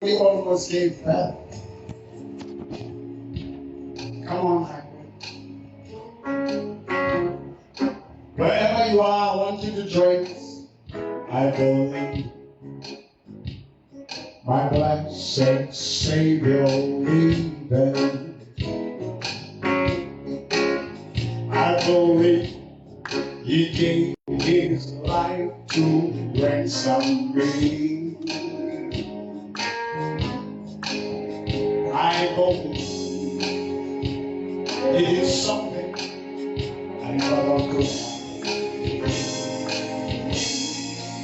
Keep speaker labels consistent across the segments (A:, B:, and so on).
A: We almost gave birth. Come on, Hagrid. Wherever you are, I want you to join us. I believe my blessed Savior liveth. I believe he gave his life to ransom me. I believe it is something I never could.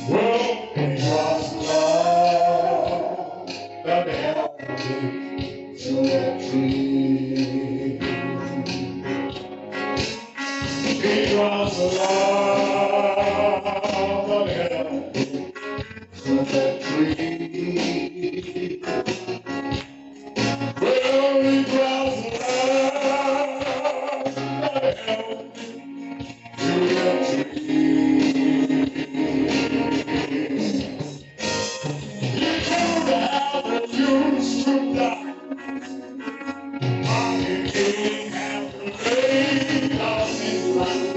A: Well, it was love that held me to the tree. It was love that held me to the tree. Well, it was love that held me to the tree. He could have refused to die, but he didn't have to lay down his life.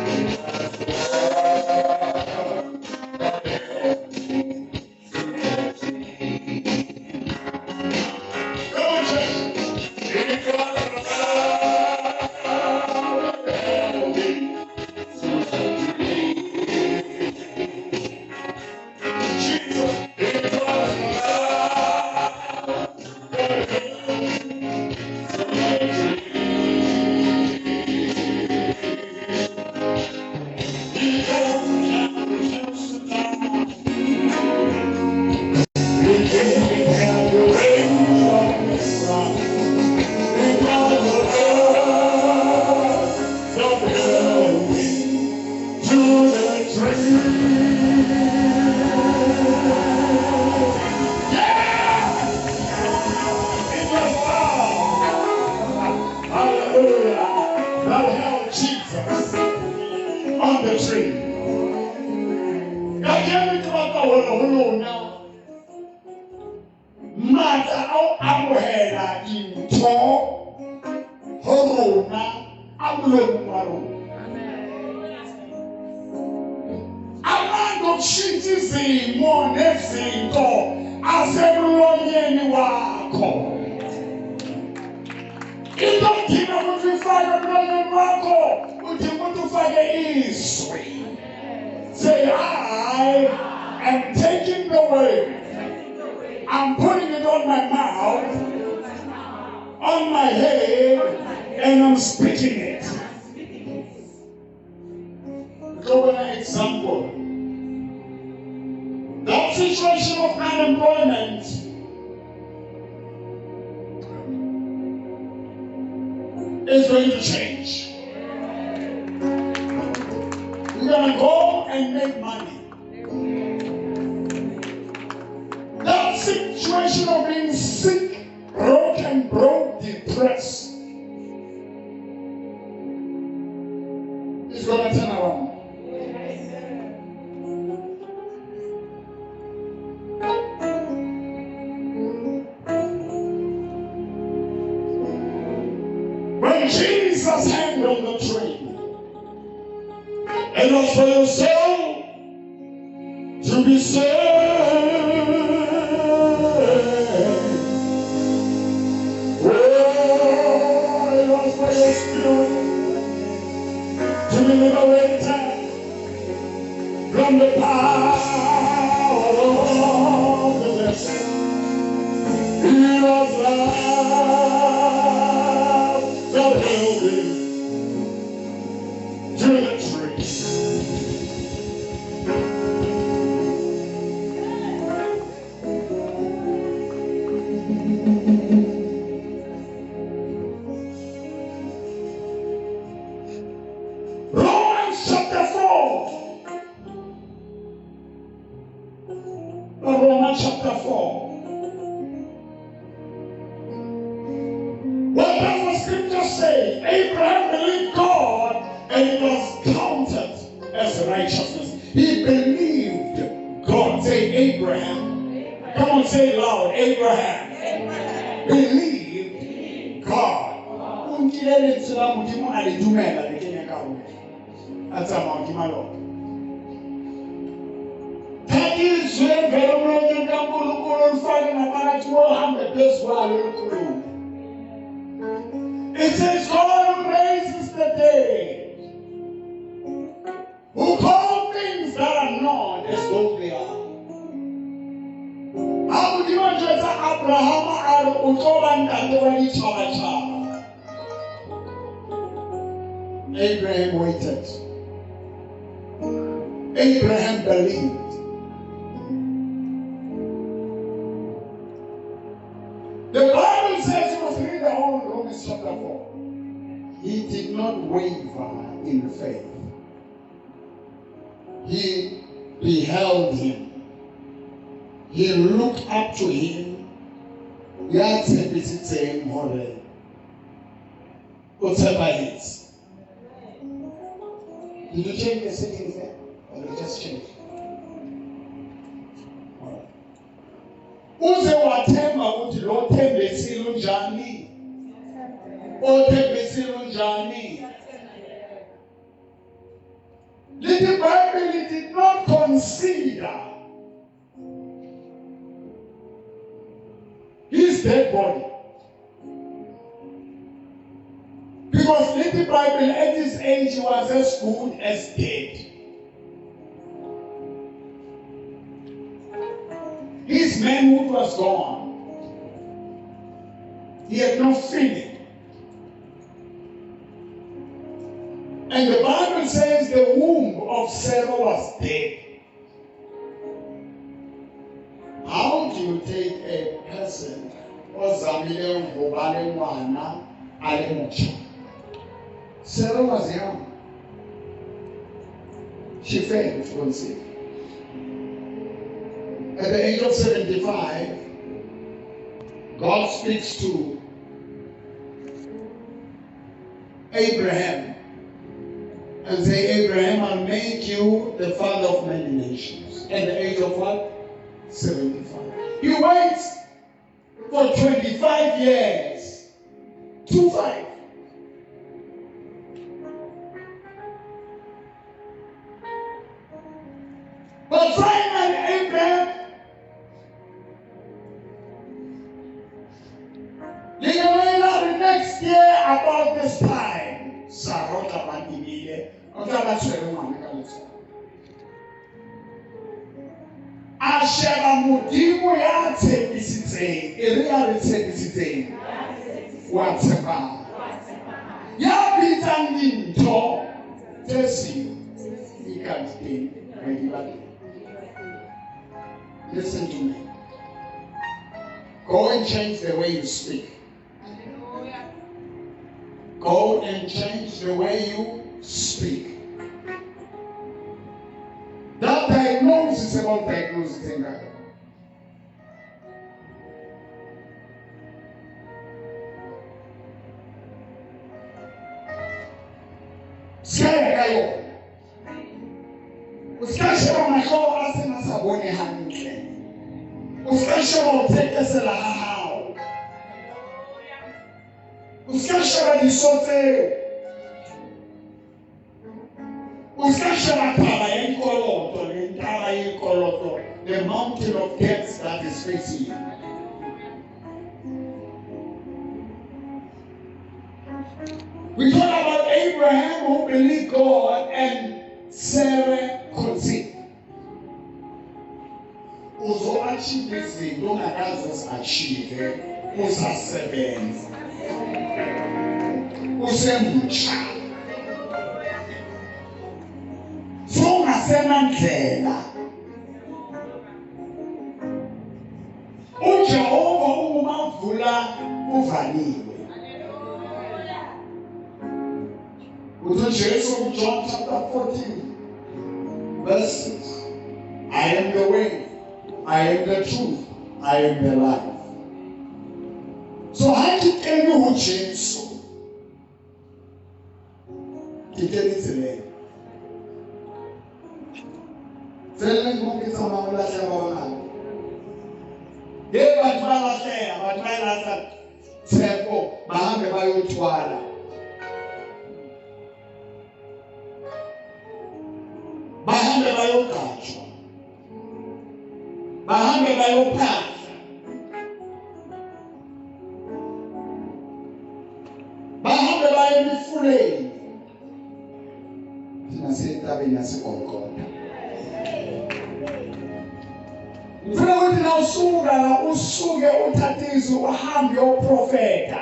A: It was love that held me to the tree. Come on, church. It was love that held me to the tree. Jesus, it was love that held me to the tree. He don't have to die. He didn't have to raise on his life. It was love that held me to the tree. Yeah! It was love. Hallelujah. That held Jesus on the tree. Kajeno ke batla hore ho lona matla a ho amohela dintho ho rona a molomong wa rona. Amandla okushintsha izimo nezinto asemlonyeni wakho. Into odinga ukuthi uyifake emlonyeni wakho, udinga ukuthi ufake izwi. Say, I am taking the word. I'm putting it on my mouth, on my head, and I'm speaking it. Go an example. That situation of unemployment is going to change. You're going to go and make money. That situation of being sick, broken, broke, depressed is going to turn around. When Jesus hanged on the tree, it was for your soul to be saved. Oh, it was for your spirit to be liberated from the power of the devil. It was love that held him to the tree. Romans chapter 4. Romans chapter 4. What does the scripture say? Abraham believed God and it was counted as righteousness. He believed God. Say Abraham. Come on. Come on, say it loud. Abraham believed God. O nkile lentswe la Modimo a le dumela le kenya ka ho. A tsamaya hodima lona. Thatha izwi elivela emlonyeni kaNkulunkulu ulifake ngaphakathi uhambe phezu kwalo likhulume. It says God who raises the dead, who call things that are not as though they are. Ha Modimo a jwetsa Abrahama a re o tlo ba ntate wa ditjhabatjhaba. Abraham waited. Abraham believed. The Bible says you must read the whole Romans chapter 4. He did not waver in faith. He beheld him. He looked up to him. Ya tshepisitseng hore o tshepahetse. Did you change the settings there? Or did you just change? All right. Uze wathemba ukuthi lo thembisile unjani? O thembisile unjani? The Bible did not consider his dead body. Because the Bible at his age was as good as dead. His manhood was gone. He had no feeling. And the Bible says the womb of Sarah was dead. How do you take a person ozamile ho ba le ngwana a le motjha? Sarah was young. She failed to conceive. At the age of 75, God speaks to Abraham and say, Abraham, I'll make you the father of many nations. At the age of what? 75. He waits for 25 years. 25. But finally, Abraham, the next year about this time, Sarah o tla ba imile, o tla ba tshwere ngwana ka letsoho. A sheba Modimo ya tshepisitseng, e re ya re tshepisitseng, wa tshepana. Ya bitsang dintho tse siyo di ka di teng, re di ba teng. Listen to me. Go and change the way you speak. Go and change the way you speak. That diagnosis about diagnosis in God. O ska sheba mahlo a sena sa bone hantle. O ska sheba ho thekesela ha hao. O ska sheba diso tseo. O ska sheba thaba ya dikoloto le ntaba ya dikoloto, the mountain of debts that is facing you. We talk about Abraham who believed God and Sarah conceived. Uzo achieve izinto ongakaze uzi-achieve usasebenza. Usemutsha. Sungasenandlela. uJehova ungumavula uvaliwe. Uthi Jesu kuJohn chapter 14 verse 6, I am the way, I am the truth, I am the life. So ha ke kene ho Jesu, ke kene tseleng. Tseleng mo ke tsamaya o lahla ba bangata. Ye batho ba lahleha, batho ba lahla tshepo, ba hambe bayothwala. Bahambe bayogqatshwa. Bahambe bayophahla. Bahambe baye emifuleni. Thina siyentabeni yaseGolgotha. Ngifuna ukuthi na usuka la usuke uthathe izwi uhambe uyoprofeta.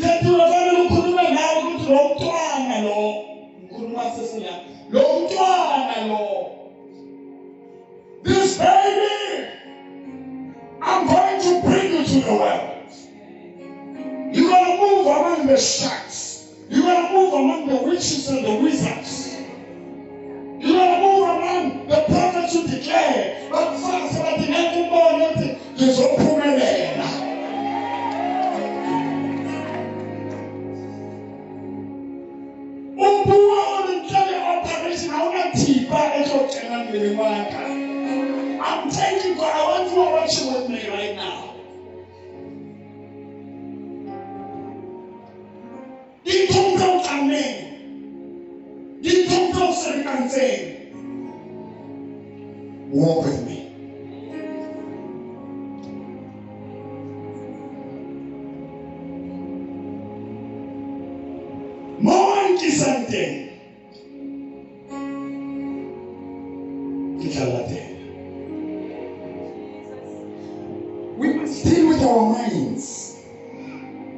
A: Khethiwe fanele ukhulume nawe ukuthi lo mntwana lo ngikhuluma sesila lo mntwana lo, this baby, I'm going to bring you to the world. You're going to move among the sharks. You're going to move among the witches and the wizards. You're going to move among the prophets who declare. Bakufaka bathi ngeke ubone ukuthi ngizophumelela. O bua o re ntle le operation ha ona thipa e tlo kena mmeleng wa ka. I'm taking God. I want you to watch with me right now. Dinthong tse o tlammeng, dinthong tse o ferekantseng, walk with me. Mo a nkisang teng, ke tla latela. We must deal with our minds.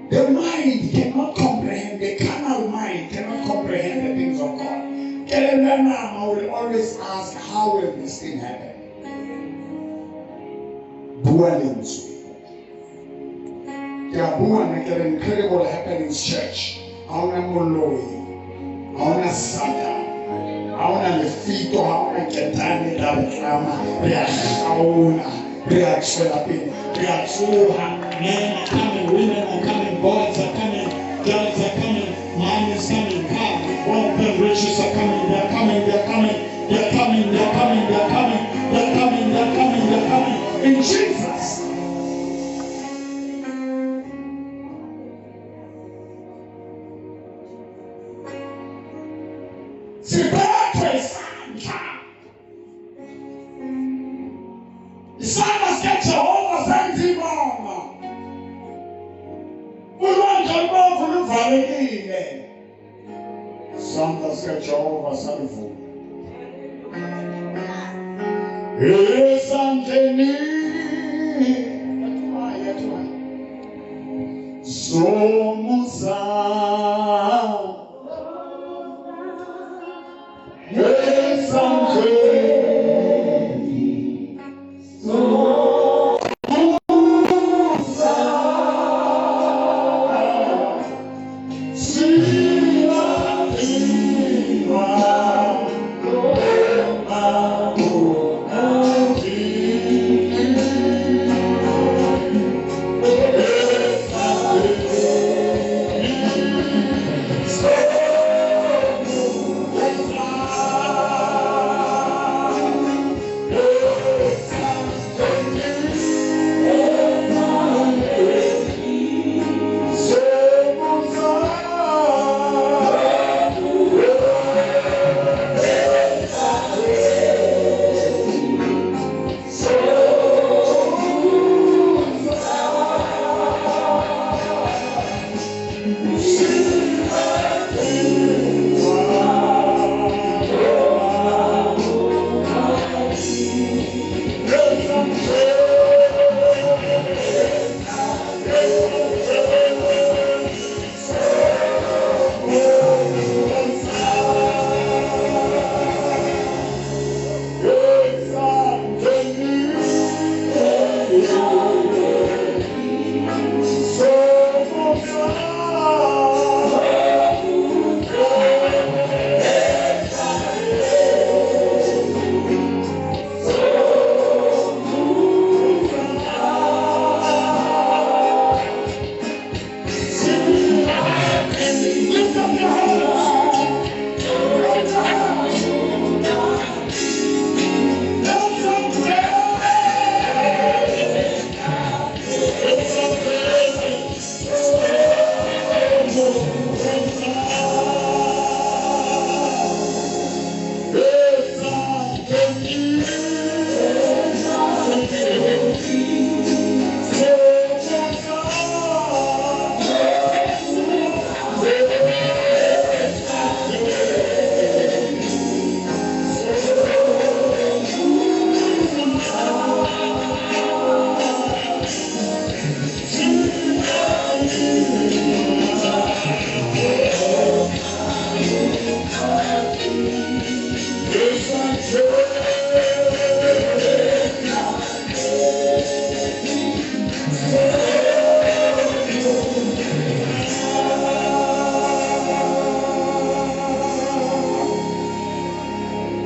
A: The mind cannot comprehend, the carnal mind cannot comprehend the things of God. Kelello ya nama will always ask, how will this thing happen? Bua lentswe. Ke a bua nna ke re Incredible Happenings Church. Ha hona moloi, ha hona Satan, ha hona lefito, ha hona ketane la re tlama, re a kgaola, re a tswela pele, re a tsoha.
B: Men are coming, women are coming, boys are coming, girls are coming, money is coming, come, wealth and riches are coming, they're coming, they're coming, they're coming, they're coming, they're coming, they're coming, they're coming, they're coming.
A: In Jesus. Siphethwe isandla. Isandla sikaJehova senza imama. Ulwandle olubomvu luvalekile. Isandla sikaJehova salivula. Esandleni somusa esandleni somusa silaphilwa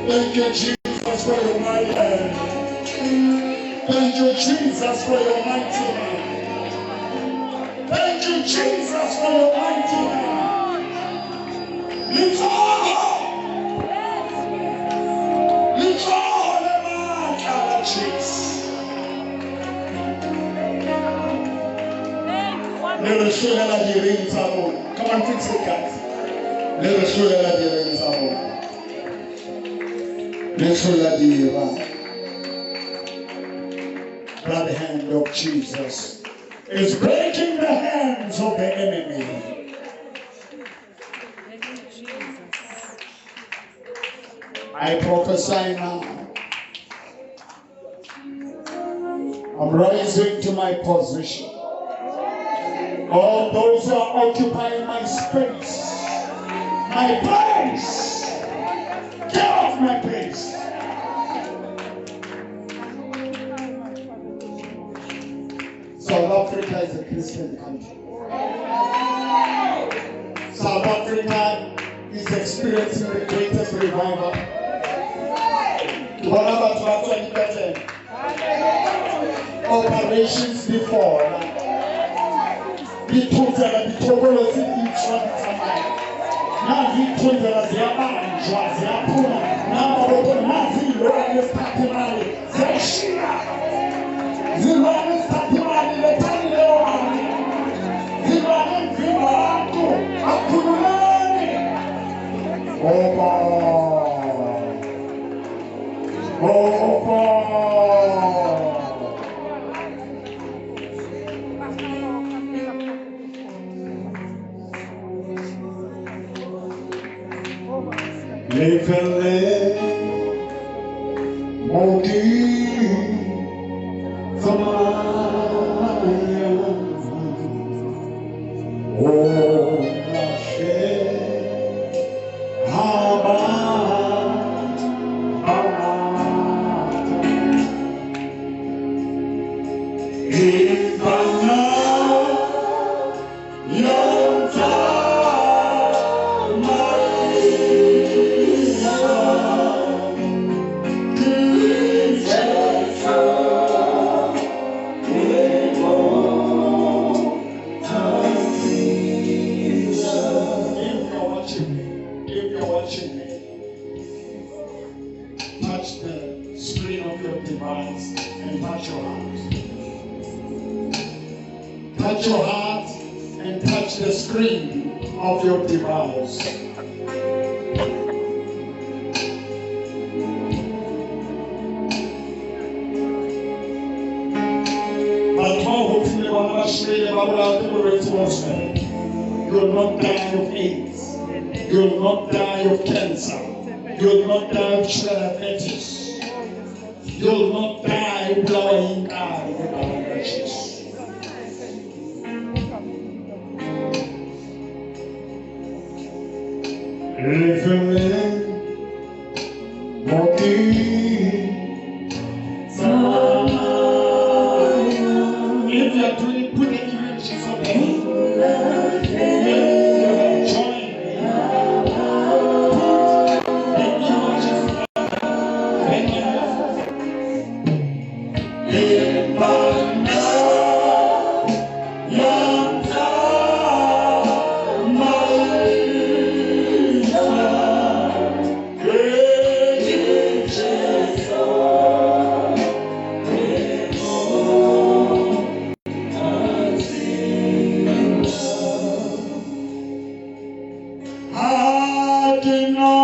A: Thank you, Jesus, for your mighty hand. Thank you, Jesus, for your mighty hand. Thank you, Jesus, for your mighty hand. Letsoho. Letsoho le matla la Jesu. Le re hlolela direng tsa rona. Come on, fix it, guys. Le re hlolela direng tsa rona. Le hlola dira. That hand of Jesus is breaking the hands of the enemy.
C: Thank you, Jesus.
A: I prophesy now. I'm rising to my position. All those who are occupying my space, my place, get off my place. South Africa is a Christian country. South Africa is experiencing the greatest revival. Ke bona batho ba tswa dipetlele. Operations before. Dithotsela dithokolotsi di tswa di tsamaya. Nazi iy'thunzela ziyabanjwa ziyaphuma. Nababopho nazi iy'lwane ezithatha imali ziyayishiya. Zilwane ezithatha imali lethani leyo mali. Zilwane emvimba abantu akhululeni. Oba. Oba. Lefele mo ke tsamayang, o lahle ha ba bangata. Empa nna ya ntsamaisa ke Jesu If you're watching me, if you're watching me, touch the screen of your device and touch your heart. Touch your heart and touch the screen of your device. Batho bao ho thweng le bona ba shwele ba bolawa ke bolwetse bo tshwanang. You will not die of AIDS. You will not die of cancer. You will not die of diabetes. You will not die o bolawa yinkabi ngegama likaJesu. Lefele mo ke tsamayang. If you are doing it, put the emojis on the hand. You have joined me. Put the emojis on the hand. Empa nna ya ntsamaisa ke Jesu Ha ke na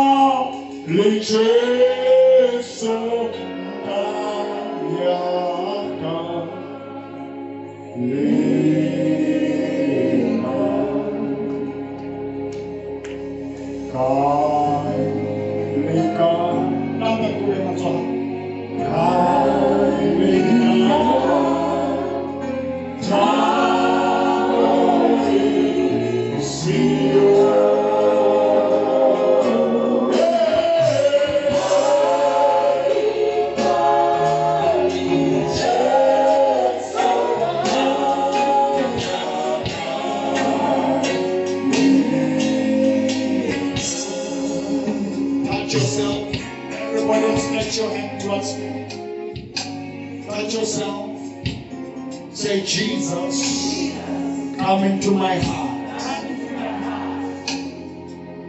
A: le Jesu ka ya ka lema. Kae le kae, nna kule matsoho. Kae le kae, thabo e siyo. Touch yourself.
B: Everybody stretch your hand towards me. Touch yourself. Say, Jesus, come into my heart.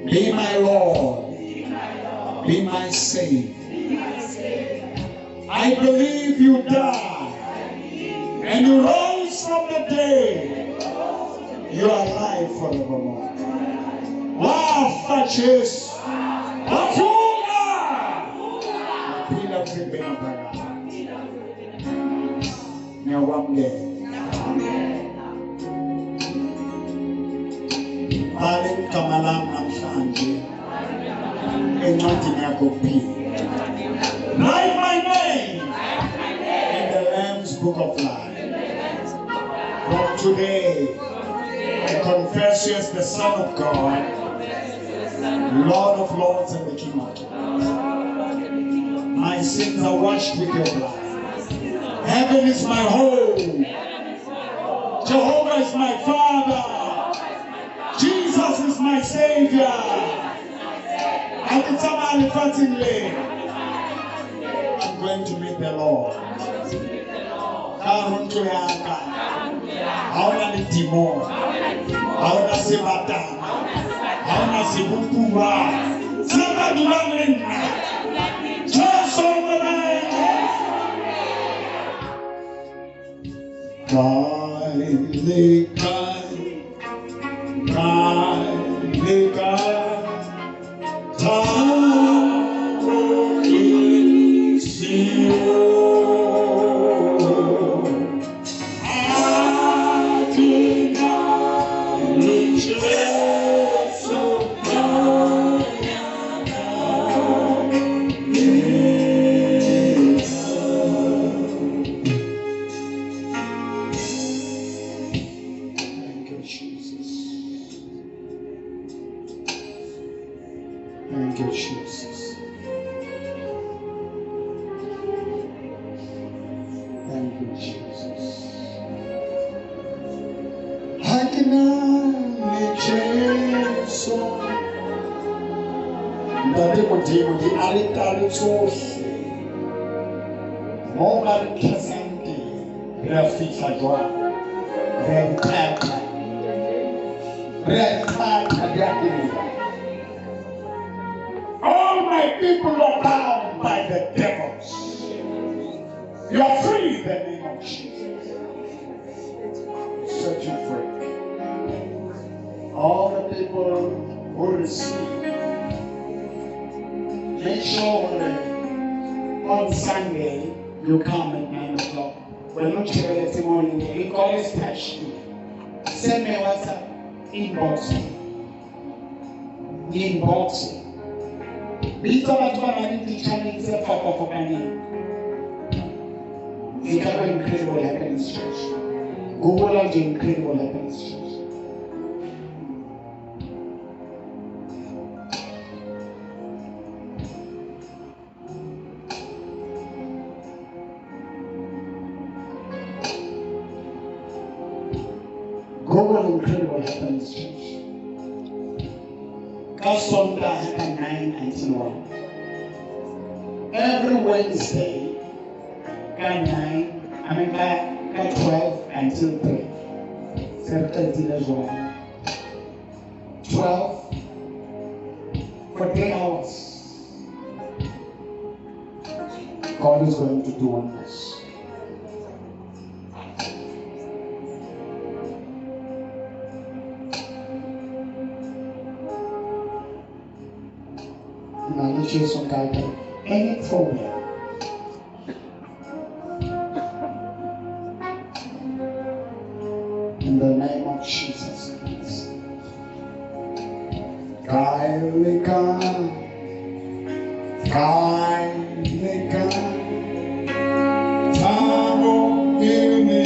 B: Be my Lord. Be my Savior. I believe you died and you rose from the dead. You are alive forevermore. Wafa Jesu. Wavuka. Waphila kuze ngaphakathi. Ngiyakwamukela. Bhala igama lami namhlanje encwadini yakho yokuphila. Write my name in the Lamb's Book of Life. From today, I confess you as the Son of God, Lord of Lords and the King of Kings. My sins are washed with your blood. Heaven is my home. Jehovah is my Father. Jesus is my Savior. I'm going to meet the Lord. Ka ntlo ya ka ha hona le demon, ha hona sebatana, ha hona sebopuwa se ka dulang le nna. Jesu Morena. Kae le kae, kae le kae, thabo ke siyo. Ha ke na le Jesu Thank you, Jesus. Thank you, Jesus. Thank you, Jesus. Ha ke na le Jesu. Ntate Modimo, dialetare tsohle moo ba re thesang teng, re a fihla jwang, re a iqaqa, re a iqaqa, di a teba. All my people are bound by the devils. You are free in the name of Jesus. Set you free. All the people who receive, make sure on Sunday you come at 9 o'clock. We're not sharing morning. God is touched you. Send me a WhatsApp. Inbox me. Inbox me. Bitsa batho ba nang le di-channel tse fapafapaneng. E ka ba Incredible Happiness Church. Google nje Incredible Happiness Church. Google Incredible Happiness Church. Ka Sontaha ka 9 until 1. Every Wednesday ka 9, I mean ka 12 until 3. Se re qetile jwang? 12 for 3 hours. God is going to do wonders. Any problem, in the name of Jesus Christ. Kae le kae, kae le kae, thabo e le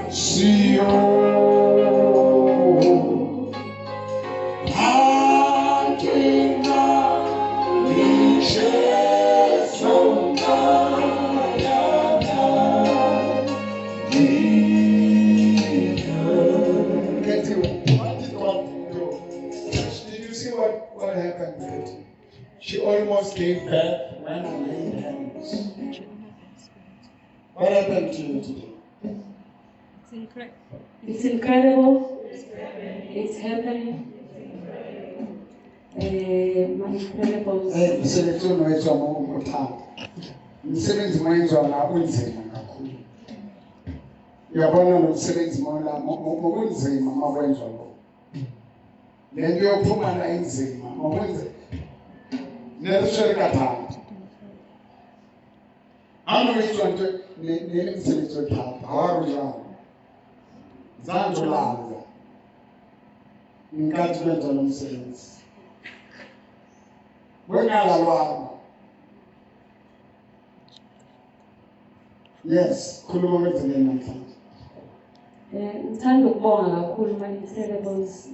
B: siyo. Ha ke na le Jesu
A: Katie, what did God do? Did you see what happened, Katie? She almost gave
B: gave birth when I laid hands. What happened to you today?
D: It's incredible. It's happening. My incredible.
B: Msebenzi wenziwa ngokuthanda. Umsebenzi wenziwa la unzima kakhulu. Uyabona lo msebenzi mola ngokunzima makwenziwa lo. Lento yokuphuma la inzima ngokwenze. Nerishwe kathanda. Ano itshwa nto ne msebenzi othanda. Hawu zanjolalo. Ngenkathi kwenza lo msebenzi. Wengalalwanga. Yes, khuluma kwenzekeni namhlanje.
D: Ngithanda ukubonga kakhulu my incredibles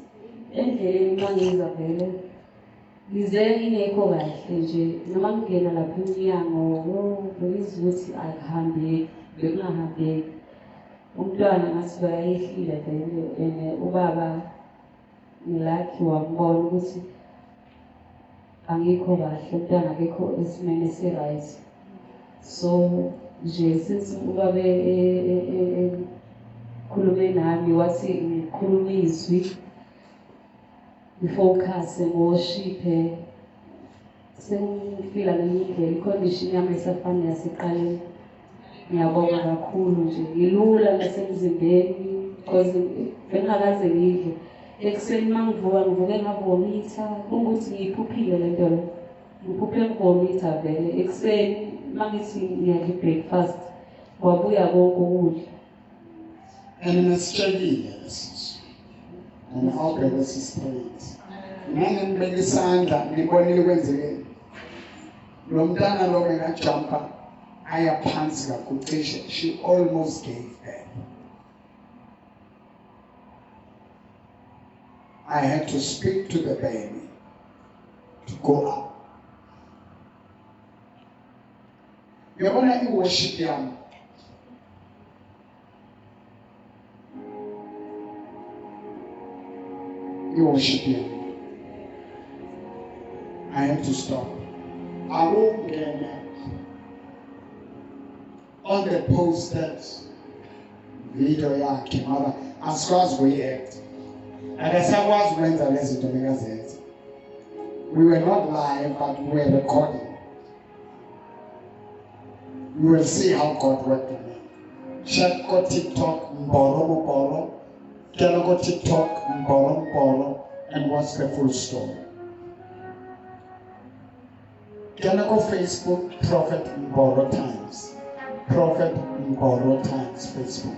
D: endleleni mangiza vele. Ngize ngingekho kahle nje noma ngingena lapha emnyango bengizwa ukuthi akuhambeki, bekungahambeki. Umntwana ngathi bayehlile vele and ubaba ngilakhi wambona ukuthi angikho kahle, umntwana akekho esimeni esi-right. So nje since ubaba khulume nami wathi ngikhuluma izwi ngifocus ngiworshiphe, sengifila ngenye indlela i-condition yami esafana yaseqaleni. Ngiyabonga kakhulu nje, ngilula nasemzimbeni because bengingakaze ngidle. Ekuseni uma ngivuka ngivuke ngavomitha, kungukuthi ngiyiphuphile le nto le. Ngiphuphe ngivomitha vele. Ekuseni uma ngithi ngiyadla i-breakfast, kwabuya konke ukudla.
B: And nesitshelile lesisu. And awubheke sisiprayed. Nangembeka isandla ngibonile kwenzekeni. Lo mntana lo engajumpa aya phansi kakhulu cishe she almost gave birth. I had to speak to the baby to go up. Uyabona i-worship yami. I-worship yami. I had to stop. Awungena on the posted video yakhe ngoba asikwazi ukuyi-act. Akasakwazi ukwenza lezi zinto bekazenza. We were not live, but we were recording. You will see how God worked on me. Check go TikTok, Mboro Mboro. Go TikTok, Mboro Mboro, and watch the full story. Go Facebook, Prophet Mboro Times. Prophet Mboro Times, Facebook.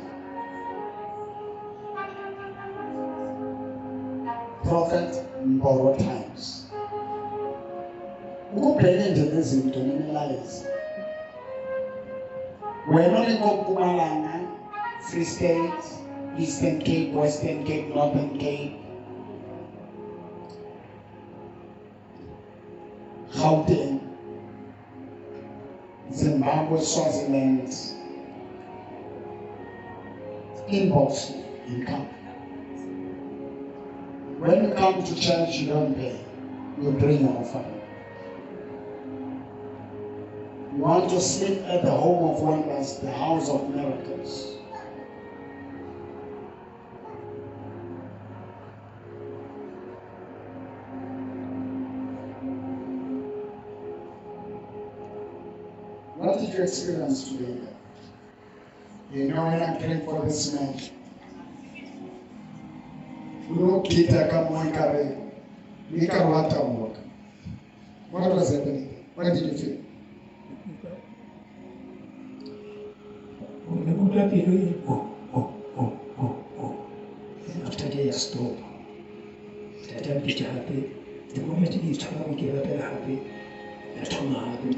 B: Prophet Mboro Times. Ukubheke nje lezinto nemilayezo. Wena olingoMpumalanga, Free State, Eastern Cape, Western Cape, Northern Cape, Gauteng, Zimbabwe, Swaziland, inbox me and come. When you come to church, you don't pay. You bring your offering. You want to sleep at the home of wonders, the house of miracles. What did you experience today? You know, when I'm praying for this man, what was happening? What did you feel?
E: After they stop, happy. The moment he told me happy, I told me happy,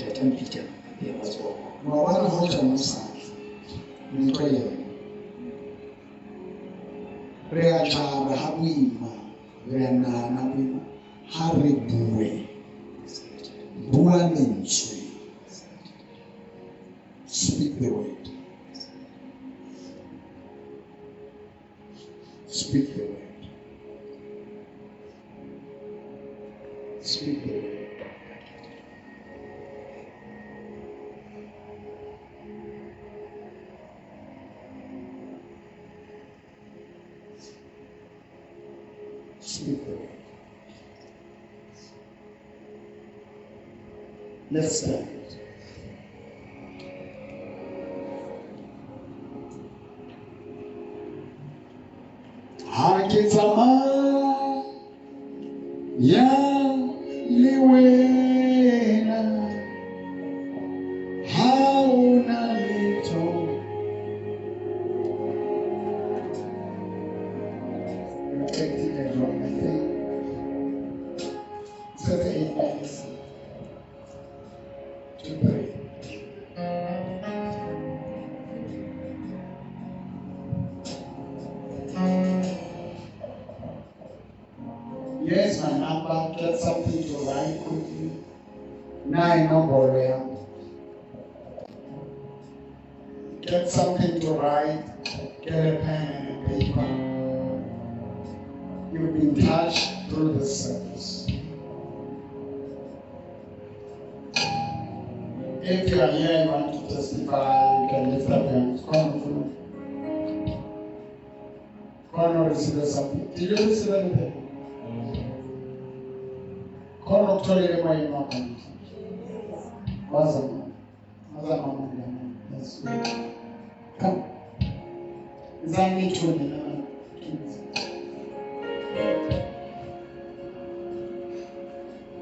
B: Speak the word. Speak the word. Speak the word. Speak the word. Let's stand. Ha ke tsamaya le wena, ha o na letho. You're taking it wrong, I think. 38 minutes to pray. Here's my number. Get something to write quickly. 9 number. Get something to write. Get a pen and a paper. You'll be in touch through the service. If you are here and want to testify, you can lift up your hands. Come on, receive something. Did you receive anything? Khona ukutholile emoyeni wakho waza waza mama. Yes. Come. Izani thuni.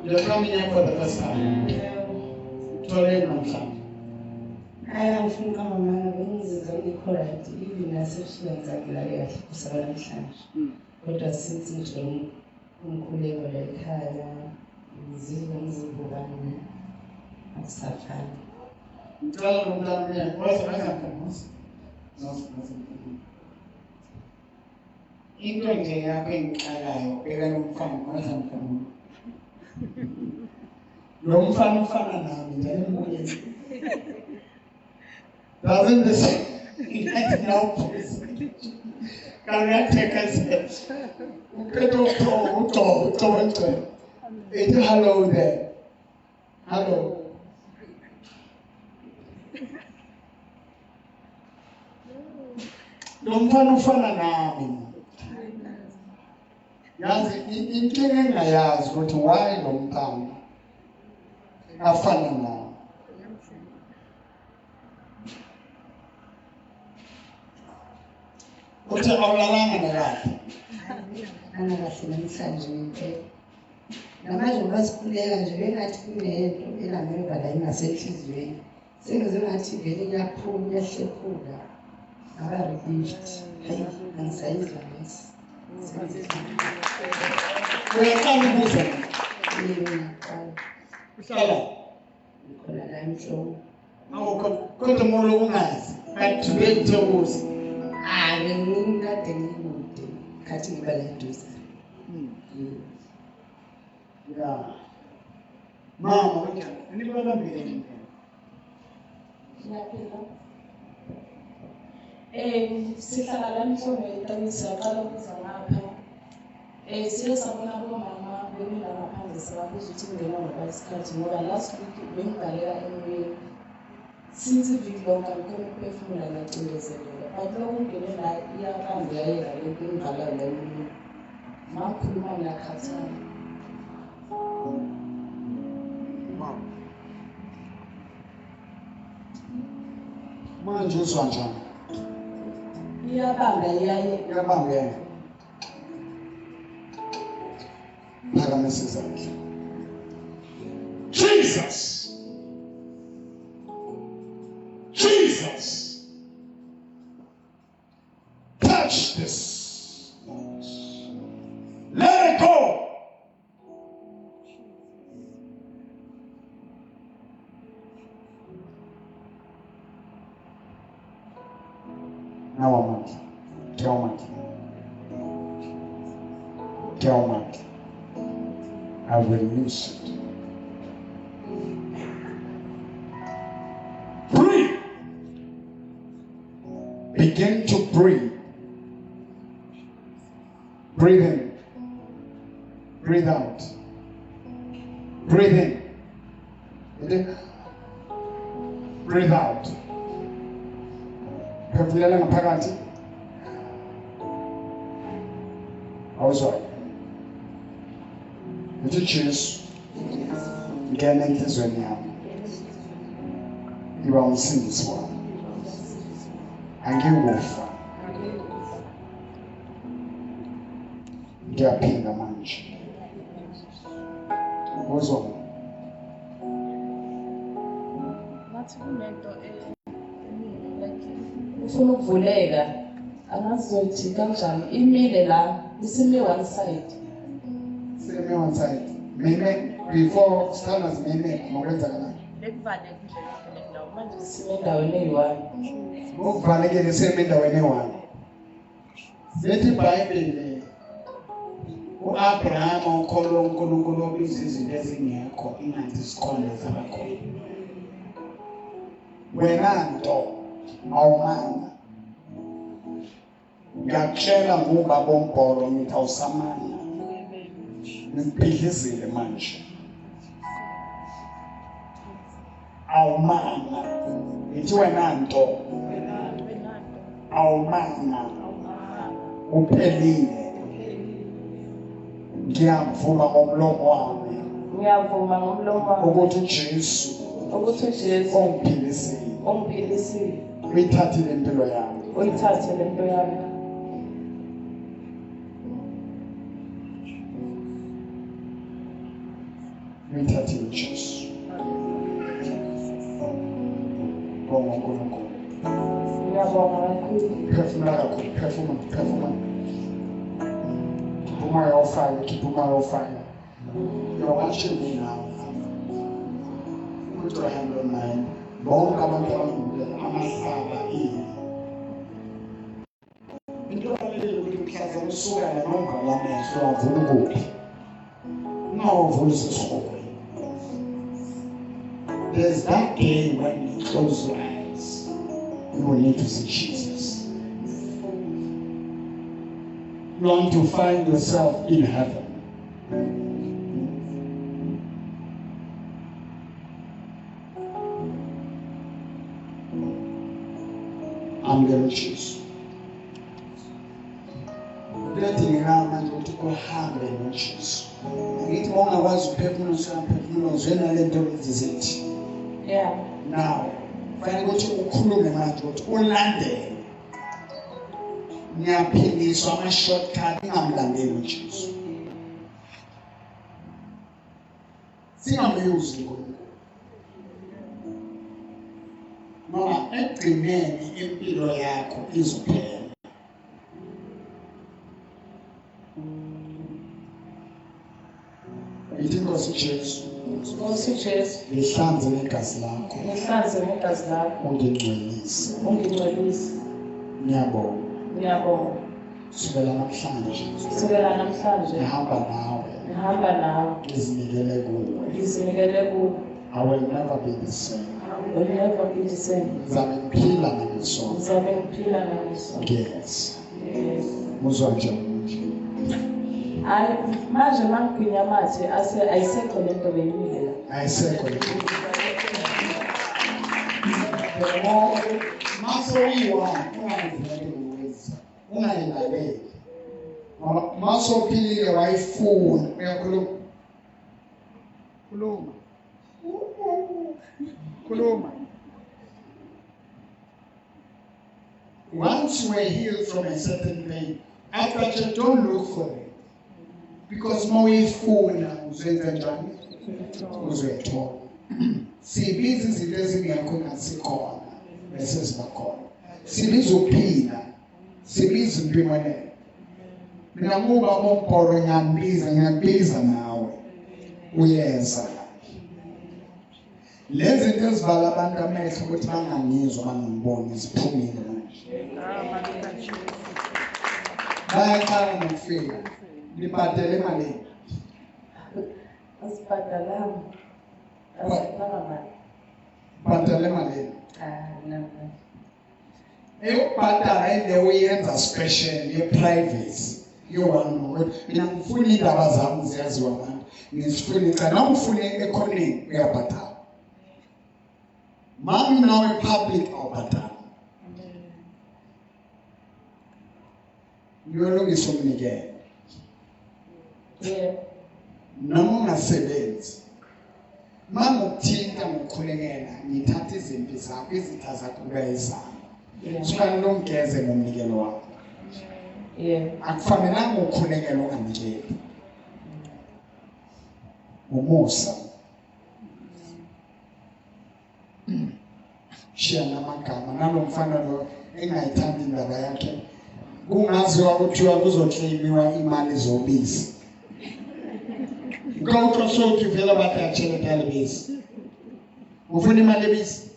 B: You're coming here for the first time. Utholile namhlanje.
F: Hayi, angifuni ukuqamba amanga, bengizizwa ngikho right, even nasebusuku ngizangilale kahle kusaba namhlanje. Kodwa since ngithole umkhuleko la ekhaya, ngizizwa umzimba wami akusafani.
B: Ngicela lo mntana uyena waza waza mfana.
F: Into nje yakho engixakayo, bheka lo mfana, waza mfana.
B: Lo mfana ufana nami njalo embukeni. Doesn't this now can hello there. Hello. Lo mfana ufana nami. Yazi inkinga engayazi ukuthi why lo mntana afana nami. Uthi awulalanga nakahle.
F: Angikahle namhlanje ngempela. Namanje ngoba sikhuleka nje bengathi kunento engameva la ingasenhliziyweni. Sengize ngathi vele iyaphuma iyahlephula. Ngaba relieved. Hayi, angisayizwa nesi.
B: Uyaqala ukuza?
F: Yebo, ngiyaqala.
B: Uhlala?
F: Ngikhona la eMhlongo.
B: Awukho kodwa molo ungazi. But today ngithokoza.
F: Ah, bengikade ngikude khathi ngiba la eduze.
B: Yeah. Mama, kunjani? Anibabambile nje.
G: Ngiyaphila. Sihlala la eMhlongo eTawini, siyaqala ukuza ngapha. Siye sabona bomama bemi la ngaphandle, sababuza ukuthi kungena ngoba isikhathi ngoba last week bengivalela emoyeni. Since iviki lonke angikhoni ukuphefumula, ngiyacindezeleka. But lokhu ngene la iyabamba iyayeka le nto engivalayo la emoyeni. Ma ngikhuluma ngiyakhathala.
B: Mama. Manje uzwa njani?
G: Iyabamba iyayeka.
B: Iyabamba iyayeka. Phakamisa izandla. Jesus. Jesus. Touch this. Let it go. Now I'm out. Tell Mike. I will lose it. Breathe. Begin to breathe. Breathe in. Breathe out. Breathe in. Breathe out. Phefumulela ngaphakathi. Awuzwa. Uthi Jesu, ngena enhliziyweni yami, iba umsindisi wami, angikufa, ngiyaphila manje. Uzwa
G: ngathi kunento like ufuna ukuvuleka, angazi kanjani, imile la, isime one side.
B: Sime one side. Mime before standards mime ngokwenzakalani?
G: Bekuvaleke nje yonke le ndawo, manje sime endaweni eyi-one.
B: Ukuvalekile sime endaweni eyi-one. Lithi iBhayibheli uAbraham ukholwa uNkulunkulu obiza izinto ezingekho ingathi zikhona zabakhona. Wena nto awumanga. Ngiyakutshela ngubaba ombhoro ngithi awusamanga. Ngibhidlizile manje. Awumanga. Ngithi wena nto awumanga. Uphelile. Ngiyavuma ngomlomo wami.
G: Ngiyavuma ngomlomo wami
B: ukuthi uJesu ongiphilisile.
G: Ongiphilisile.
B: Uyithathile impilo yami.
G: Uyithathile impilo yami.
B: Uyithathile Jesu. Bonga uNkulunkulu.
G: Ngiyabonga kakhulu.
B: Phefumula kakhulu, phefumula, phefumula. Khipha umoya ofake, khipha umoya ofake. You're watching me now. Put your hand on mine. Bonke abantu abangibukela amahlaba ini. Into ebalulekile ukuthi mhlazane usuka la nomvala amehlo wavula ukuphi. Ungawuvuli usesihogweni. There's that day when you close your eyes, you will need to see Jesus. You want to find yourself in heaven. I'm going to choose. Kuyadingeka manje ukuthi uhambe noJesu. Ngithi uma ungakwazi ukuphefumula usamphefumulo uzwe nalento ezizithi.
G: Yeah.
B: Now, fanele ukuthi ukhulume manje ukuthi ulandele. Ngiyaphiliswa ama shortcut ngingamlandeli uJesu. Singamyuzi uNkulunkulu. Ngoba ekugcineni impilo yakho izophela. Ithi Nkosi Jesu,
G: Nkosi Jesu,
B: ngihlanze ngegazi lakho.
G: Ngihlanze ngegazi lakho.
B: Ungingcwelise.
G: Ungingcwelise.
B: Ngiyabonga.
G: Ngiyabonga.
B: Kusukela namhlanje.
G: Kusukela namhlanje.
B: Ngihamba nawe.
G: Ngihamba nawe.
B: Ngizinikele kuwe.
G: Ngizinikele kuwe.
B: I will never be the same.
G: I will never be the same.
B: Ngizabe ngiphila nangesonto.
G: Ngizabe ngiphila nangesonto.
B: Yes.
G: Yes.
B: Uzwa njani manje?
G: Hayi manje mangigwinya amathe ase ayisekho lento beyimile la.
B: Ayisekho lento. Masoyiwa ungayivumeli ukwenza. Ungayilaleli. Ngoba masophilile wayifuna uyakhuluma. Khuluma. Khuluma. Once you were healed from a certain pain, after that don't look for it. Because mawuyifuna uzenza njani? Uzoyithola. Sibiza izinto ezingekho ngasikhona bese siba khona. Sibiza ukuphila, sibiza impumelelo. Mina nguba umbhoro ngiyambiza, ngiyakubiza nawe. Uyeza. Lezi zinto ezivala abantu amehlo ukuthi bangangizwa bangangiboni ziphumile manje. Bayaqala nokufika. Nibhadele imali.
G: Asibhadalanga. Asibhadalanga mali.
B: Bhadale imali.
F: Ah, no.
B: Eyokubhadala ile uyenza special ye-privacy. Yoba mina ngifuna indaba zami ziyaziwa abantu. Ngizifuna cha noma ufuna ekhoneni uyabhadala. Mami nawe public awubhadala. Ngiyolungisa umnikelo.
G: Yeah.
B: Noma ungasebenzi, mangukuthinta ngokukhulekela ngithatha izimpi zakho, izitha zakho kube izami. Sifanele ungigeze ngomnikelo wakho. Akufanelanga ukhulekele unganikeli. Umusa. Shiya namagama nalo mfana lo engayithandi indaba yakhe. Kungaziwa kuthiwa kuzoclaimiwa imali zobisi. Nka utlwa so ke fela ba tla tšhelete ya lebese. Ufuna imali ebisi?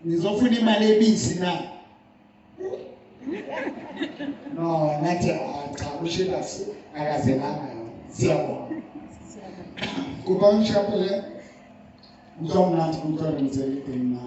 B: Nizofuna imali ebisi na? No, nathi cha ushila akazelanga. Siyabonga. Kuba ngishapele utlwa utlwa re ntse le teng na.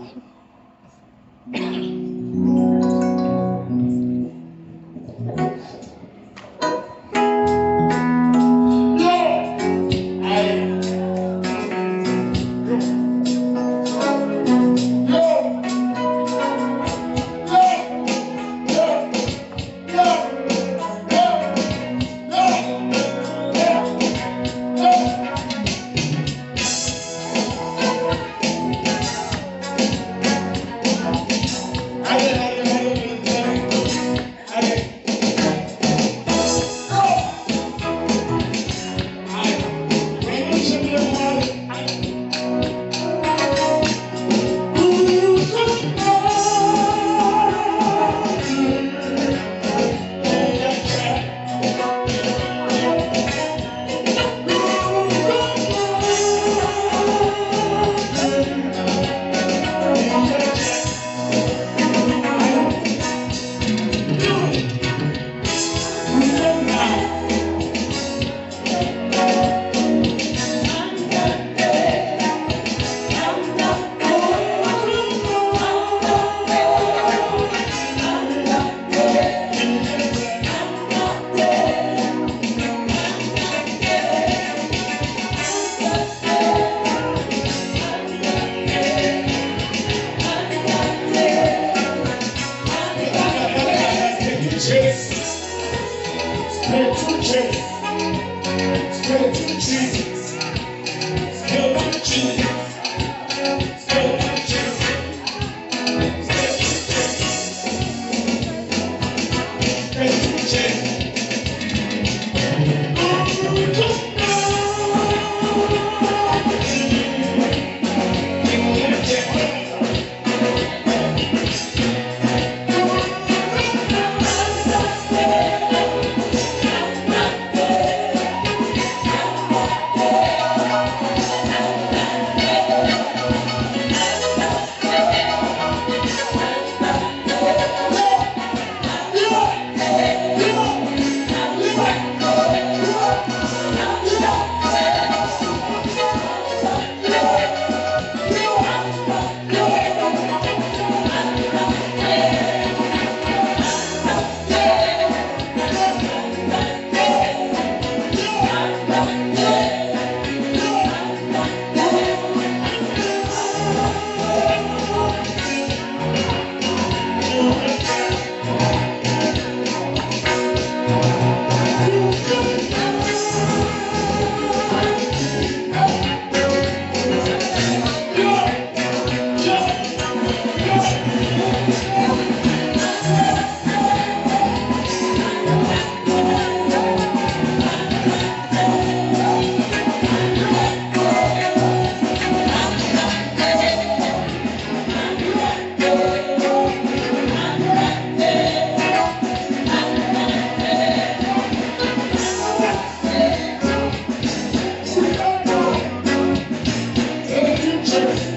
A: Thank you, Jesus.